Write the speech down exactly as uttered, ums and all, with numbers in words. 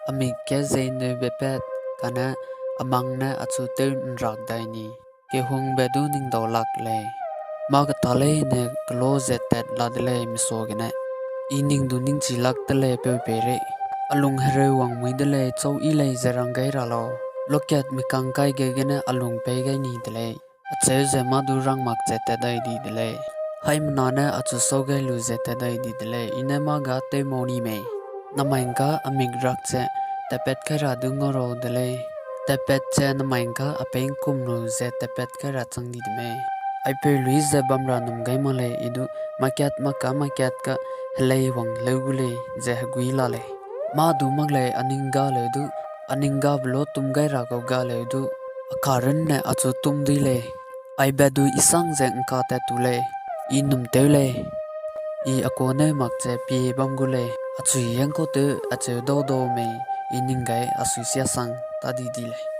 a mik ge zeineu bepat, kane a mang ne achu tew ’nrak dai ni. Kehungbe du ning dau lak lei. Mâ keta leine kelo ze tat la de lei misua gene, I ning du ningchi lak de lei peu peirei. A lung hereu wang mui de lei, châu yi lei ze rang gai ra lau. Lokat mikang kai ge gene a lung pei gai ni de lei. Acheu ze mâ du rang mak ze tat dai di de lei. Haimena ne achu sau gai lu ze tat dai di de lei. I ne mâ ga tew mau ni mei. Namai ’ngka a mik rak ze tatpat kai ra du ngau rau de lei. Tatpat ze namai ’ngka a pei ’ngkum lu ze tatpat kai ra chang di de mei. Aipeu lui ze bam ra num gai mak lei, I du makat maka makat ka helei wang leu gu lei ze hegui la lei. Mâ du mak lei, a ning ga leu du, a ning gabe lo tum gai ra kau ga leu du, a karunne achu tum dui lei. Aibe du I sang ze ’ngka tat tu lei. I num tew lei. I a kuaneu mak ze pie bam gu lei. Achui hangkau tew acheu dau dau mei, I ning gai a sui sia sang ta di di lei.